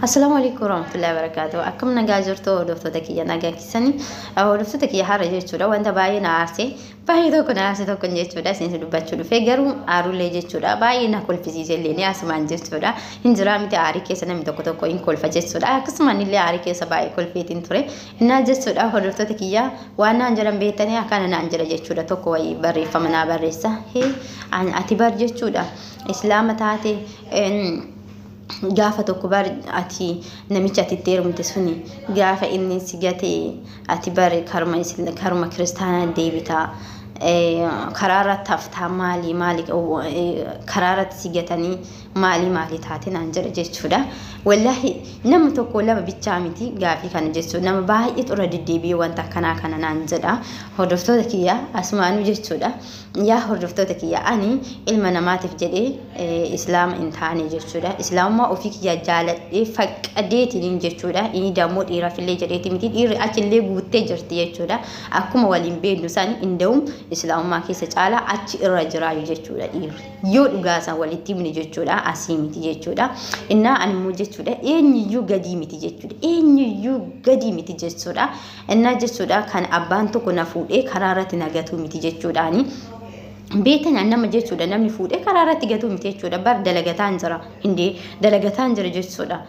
Assalaamu alaikum warahmatullahi wabarakatuh. Akkam nagaa jirtu hordoftoota kiyya nagaa keessanii hordoftoota kiyya har'a jechuudha wanta baay'ee na aarse baay'ee tokko na aarse tokko jechuudha isin dubbachuu dhufe garuu aarullee jechuudha baay'ee na kolfisiise illee ni asumaan jechuudha hin jiraa miti aarii keessa namni tokko tokko hin kolfa jechuudha akkasumaan illee aarii keessa baay'ee kolfeetiin ture innaa jechuudha hordoftoota kiyya waan naan jedhan beektanii akkana naan jedha jechuudha tokko wayii barreeffama naa barreessa hee ati bar jechuudha islaama taate gaafa tokko bar ati namicha ati itti heerumte suni gaafa inni si gate ati bar karuma kiristaanaa deebitaa karaa irratti haftaa maali maali karaa irratti si gatanii maali maali taate naan jedha jechuudha. Wallaahi nama tokko lama bichaa miti gaafii kana jechuudha. Nama baay'eetu irra deddeebi'ee wanta akkanaa kana naan jedha. Hordoftoota kiyya asumaanuu jechuudha. Yaa hordoftoota kiyya ani ilma namaatiif jedhee islaama hin taane jechuudha. Islaamummaa ofii kiyya jaaladhee faqqadeetiin jechuudha. Inni dammoo dhiiraafillee jedheeti miti dhiirri achillee guuttee jirti jechuudha. Akkuma waliin beeknu san inda'uun islaamummaa keessa caalaa achi irra jiraayu jechuudha dhiirri. Yoo dhugaa isaan walitti himne jechuudha asii miti jechuudha. Innaa ani immoo jechuudha eenyuyyuu gadii miti jechuudha. Eenyuyyuu gadii miti jechuudha. Innaa jechuudha kan abbaan tokko na fuudhee karaa irratti na gatuu miti jechuudhaani. Beektan nama jechuudha namni fuudhee karaa irratti gatuu miti jechuudha. Bar dalagataan jira hindee dalagataan jira jechuudha.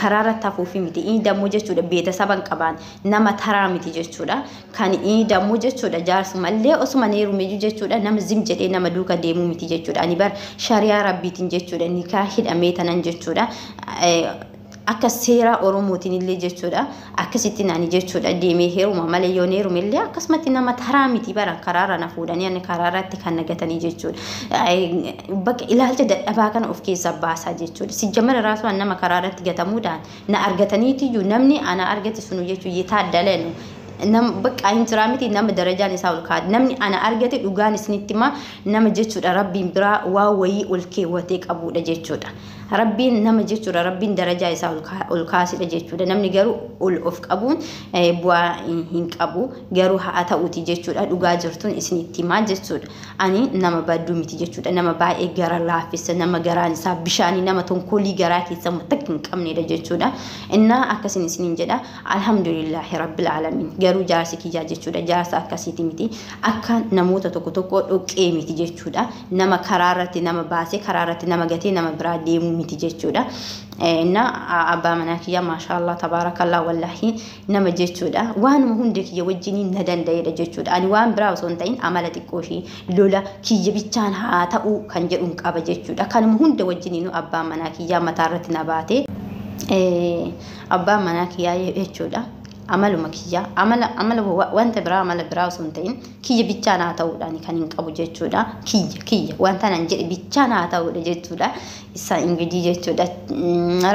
Karaa irratti hafuufi miti. Inni dammoo jechuudha beeta saba hin qabaan nama taraa miti jechuudha. Kan inni dammoo jechuudha jaarsumallee osuma heerumeyyuu jechuudha nama zim jedhee nama duuka deemuu miti jechuudha. Ani bar shariyaa rabbiitiin jechuudha nikaa hidhamee tanan jechuudha. Akka seera Oromootiin illee jechuudha akkasitti nani jechuudha deemee heeruma malee yoo heerume illee akkasumatti nama taraa miti bara karaarra na fuudhanii ani karaarratti kan nagatanii jechuudha. Bakka ilaalcha dadhabaa kana of keessaa baasaa jechuudha. Sijjamara raasuun nama karaarratti gatamuudhaan na argataniitiyyuu namni ana argate sunu jechuudha yetaaddalenu. Nam bakka hin jiraa miti nama darajaan isaa ol kaa'e namni ana argate dhugaan isinitti himaa nama jechuudha rabbiin biraa waa wayii ol keewwatee qabudha jechuudha. Rabbiin nama jechuudha rabbiin darajaa isaa ol kaasidha jechuudha. Namni garuu ol of qabuun bu'aa hin qabu garuu haa ta'uuti jechuudha dhugaa jirtuun isinitti himaa jechuudha. Ani nama badduu miti jechuudha nama baay'ee gara laaffisa nama garaan isaa bishaanii nama tonkolii garaa keessa takka hin qabnedha jechuudha. Innaa akkasiin isiniin jedha alhamdulillahi rabbil aalamiin garuu jaarsi kiyyaa jechuudha jaarsa akkasiiti miti akka namoota tokko tokko dhoqqee miti jechuudha nama karaa irratti nama baasee karaa irratti nama gatee nama biraa deemuu miti jechuudha. Na abbaa manaa kiyyaa maashaallah tabaarakallah wallaahi nama jechuudha waanuma hunda kiyya wajjiniin na danda'edha jechuudha. Ani waan biraa osoo hin ta'in amala xiqqoo ishii lola kiyya bichaan haa ta'uu kan jedhuun qaba jechuudha. Kanuma hunda wajjiniinu abbaa manaa kiyyaa mataa irratti na baate abbaa manaa kiyyaa jechuudha. Amaluma kiyya amala amala wanta biraa amala biraa osoo hin ta'in kiyya bichaan haa ta'uudhaan kan hin qabu jechuudha. Kiyya kiyya wanta nan jedhe bichaan haa ta'uudha jechuudha. Isa ingidii jechuudha.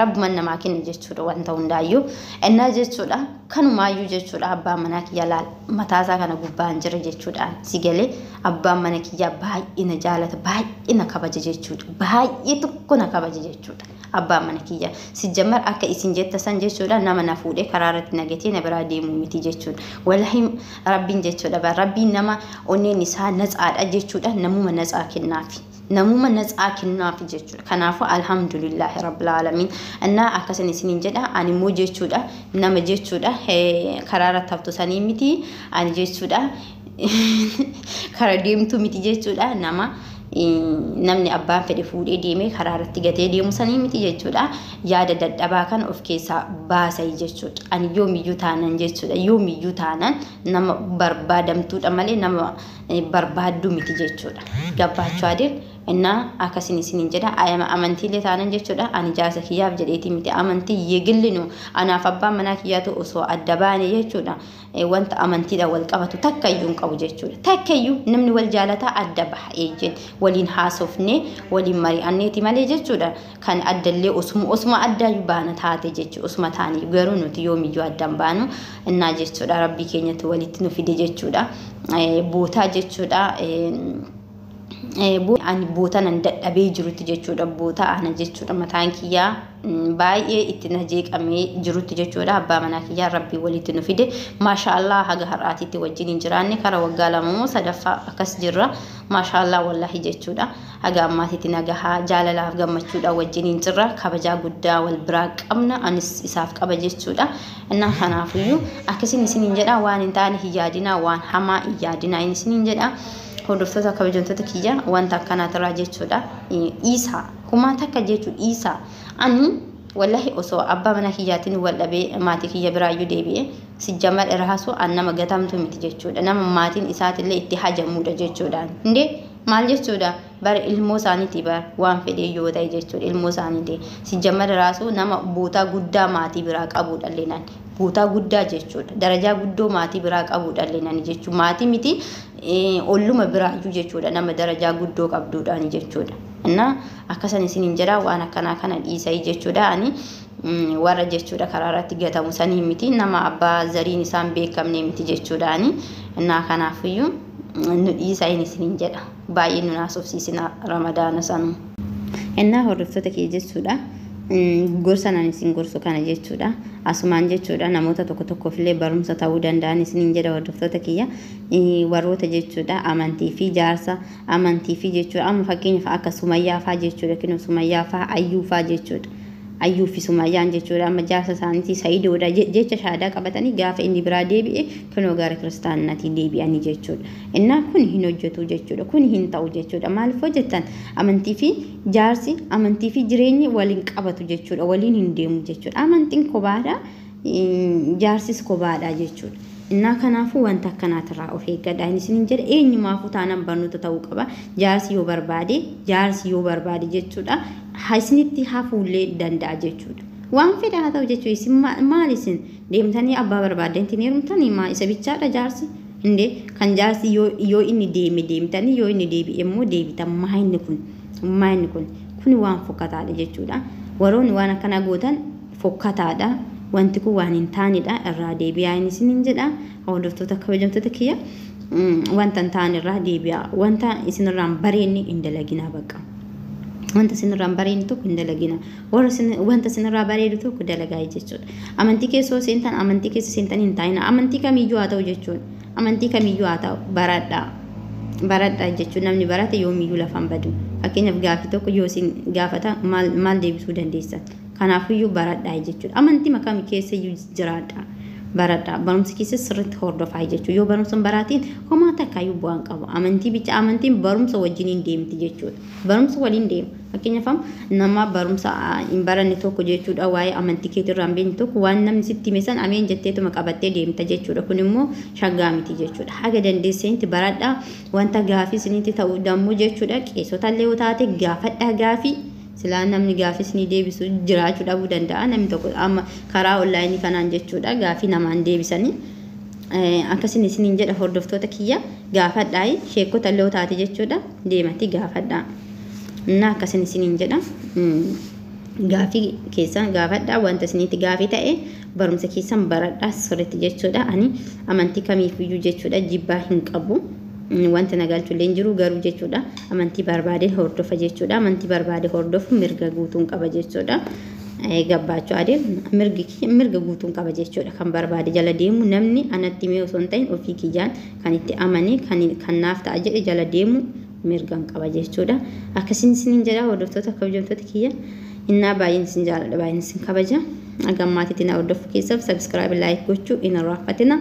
Rabbuman namaa kenna jechuudha wanta hundaayyuu. Innaa jechuudha kanumaayyuu jechuudha abbaan manaa kiyya laal mataasaa kana gubbaan jira jechuudha. Si galee abbaan mana kiyyaa baay'ee na jaalata baay'ee na kabaja jechuudha. Baay'ee tokko na kabaja jechuudha. Abbaan mana kiyya sijjammar akka isin jetta san jechuudha nama na fuudhee karaa irratti na gatee na biraa deemuu miti jechuudha. Wallahi rabbiin jechuudha rabbiin nama onneen isaa natsaadha jechuudha namuma natsaa kennaafi. Namuma natsaa kennaafi jechuudha. Kanaafuu alhamdulillahi rabbil aalamiin. Innaa akkasin isiniin jedha ani immoo jechuudha nama jechuudha karaa irratti haftu sanii miti ani jechuudha kara deemtuu miti jechuudha nama namni abbaan fedhe fuudhee deemee karaa irratti gatee deemu sanii miti jechuudha. Yaada dadhabaa kana of keessaa baasai jechuudha. Ani yoomiyyuu taanan jechuudha. Yoomiyyuu taanan nama barbaadamtuudha malee nama barbaadduu miti jechuudha. Gabbaachuu adeem innaa akkasin isiniin jedha. Amantiilee taanan jechuudha. Ani jaarsa kiyyaaf jedheetii miti. Amantii yeegillinu anaaf abbaan manaa kiyyaatu osoo adda baane jechuudha. Wanta amantiidhaan wal qabatu takka iyyuu hin qabu jechuudha. Takka iyyuu namni wal jaalataa adda baha eejjeen waliin haasofnee waliin mari'anneeti malee jechuudha. Kan addallee osuma addaayyuu baana taate jechuudha. Osuma taanii garuu nuti yoomiyyuu addaan baanu innaa jechuudha. Rabbii keenyatti walitti nu fide jechuudha. Bootaa jechuudha. Ani bootanan dadhabee jirutti jechuudha. Boota ana jechuudha mataan kiyyaa baay'ee itti na jeeqamee jirutti jechuudha. Abbaa manaa kiyyaa Rabbii walitti nu fide. Maashaallah, haga har'aatitti wajjin hin jiraanne, kara waggaa 2 moo sadaffaa akkas jirra. Maashaallah, wallahi jechuudha. Haga ammaatitti nagahaa, jaalalaaf gammachuudha wajjin hin jirra. Kabajaa guddaa wal biraa qabna. Anis isaaf qaba jechuudha. Innaa kanaafiyyuu akkasiin isiniin jedha, waan hin taane hin yaadinaa, waan hamaa hin yaadinaa isiniin jedha. Hordoftoota kabajamtoota kiyya, wanta akkanaatirraa jechuudha. Dhiisaa. Humaa takka jechuu dhiisaa. Ani wallahi osoo abbaa mana kiyyaatiin wal dhabee maatii kiyya biraayyuu deebi'e, sijjamar irraasu an nama gatamtu miti jechuudha. Nama maatiin isaatillee itti hajamuudha jechuudha. Indee maal jechuudha? Bara ilmoo isaaniiti bara waan fedhee yoo ta'e jechuudha, ilmoo isaaniiti. Sijjamar irraasu nama bootaa guddaa maatii biraa qabuudha leenaan. Bootaa guddaa jechuudha. Darajaa guddoo maatii biraa qabuudha leenaan jechuudha. Maatii miti, olluma biraayyuu jechuudha. Nama darajaa guddoo qabduudhaan jechuudha. Innaa akkasan isiniin jedha, waan akkanaa kana dhiisai jechuudha. Ani warra jechuudha karaa irratti gatamu sanii miti, nama abbaa zariin isaan beekamne miti jechuudha ani. Innaa kanaafiyyuu nu dhiisaa isiniin jedha. Baay'ee nu naasofsiisina Ramadaana sanuu. Innaa hordoftoota kiyya jechuudha. Gorsa nan isin gorsu kana jechuudha. Asumaan jechuudha namoota tokko tokkoof illee barumsa ta'uu danda'an isiniin jedha, hordoftoota kiyya. Warroota jechuudha amantii fi jaarsa, amantii fi jechuudha, amma fakkeenyaaf akka Sumayyaa fa'aa jechuudha, kinoo Sumayyaa fa'aa, Ayyuu fa'aa jechuudha. Ayyuu fi Sumayyaan jechuudha amma jaarsa isaaniitii Sayidoodha jecha shaadaa qabatanii, gaafa inni biraa deebi'e kinoo gara kiristaanaatii deebi'anii jechuudha. Innaa kun hin hojjetu jechuudha. Kun hin ta'u jechuudha. Maaliif hojjettan, amantii fi jaarsi, amantii fi jireenyi waliin qabatu jechuudha. Waliin hin deemu jechuudha. Amantiin kophaadha, jaarsis kophaadha jechuudha. Innaa kanaafuu wanta akkanaatirraa of eeggadha. Inni isiniin jedha, eenyumaafuu taanaan barnoota ta'uu qaba. Jaarsi yoo barbaade, jaarsi yoo barbaade jechuudha, isinitti hafuullee danda'a jechuudha. Waan fedha haa ta'u jechuudha. Isin maal, isin deemtanii abbaa barbaaddantiin heerumtanii maa isa bichaadha jaarsi? Indee kan jaarsi yoo inni deeme deemtanii, yoo inni deebi'e immoo deebitan, maa inni kun? Maa inni kun? Kun waan fokkataadha jechuudha. Warroonni waan akkanaa gootan fokkataadha. Wanti kun waan hin taanedha. Irraa deebi'aa inni isiniin jedha. Hordoftoota kabajamtoota kiyya, wanta hin taane irraa deebi'aa. Wanta isinirraa hin bareenne hin dalaginaa bakka. Wanta isinirraa hin bareedne tokko hin dalagina. Wanta isinirraa bareedu tokko dalagaa jechuudha. Amantii keessa yoo seentan, amantii keessa seentan hin taa'ina. Amantii kamiyyuu haa ta'u jechuudha. Amantii kamiyyuu haa ta'u, baradhaa. Baradhaa jechuun namni barate yoomiyyuu lafaan badu. Fakkeenyaaf gaafii tokko yoo isin gaafata, maal deebisuu dandeessan? Kanaafiyyuu baradhaa jechuudha. Amantii makami keessa iyyuu jiraadha. Baradhaa. Barumsa keessa sirriitti hordofaa jechuudha. Yoo barumsa hin baraatiin homaa takkaayyuu bu'aan qabu. Amantii bicha, amantiin barumsa wajjin hin deemti jechuudha. Barumsa waliin deema. Fakkeenyaaf nama barumsa hin baranne tokko jechuudha, waa'ee amantii keetirraa hin beekne tokko, waan namni sitti hime san ameen jetteetuma qabattee deemta jechuudha. Kun immoo shaggaa miti jechuudha. Haga dandeessanitti baradhaa. Wanta gaafii isinitti ta'uu dammoo jechuudha, qeessota illee yoo taate gaafadhaa gaafii. Silaa namni gaafii isinii deebisu jiraachuu dhabuu danda'a. Namni tokko amma karaa onlaayinii kanaan jechuudha gaafii namaan deebisanii. Akkasin isiniin jedha, hordoftoota kiyya, gaafadhaa, sheekota illee yoo taate jechuudha deematti gaafadhaa. Innaa akkasin isiniin jedha. Gaafii keessan gaafadhaa, wanta isinitti gaafii ta'e barumsa keessan baradhaa sirriitti jechuudha. Ani amantii kamiifiyyuu jechuudha jibbaa hin qabu. Wanta na galchullee hin jiru, garuu jechuudha amantii barbaade hordofa jechuudha. Amantii barbaade hordofu mirga guutuun qaba jechuudha. Gabbaachuu adeem mirga guutuun qaba jechuudha. Kan barbaade jala deemu, namni anatti himee osoo hin ta'in, ofii kiyyaan kan itti amane, kan naaf ta'a jedhe jala deemu mirgan qaba jechuudha. Akkasiin isiniin jedha, hordoftoota kabajamtoota kiyya. Innaa baay'een isin jaaladha, baay'een isin kabaja. Haga ammaatitti na hordofuu keessaaf subscribe, like gochuu hin irraanfatina.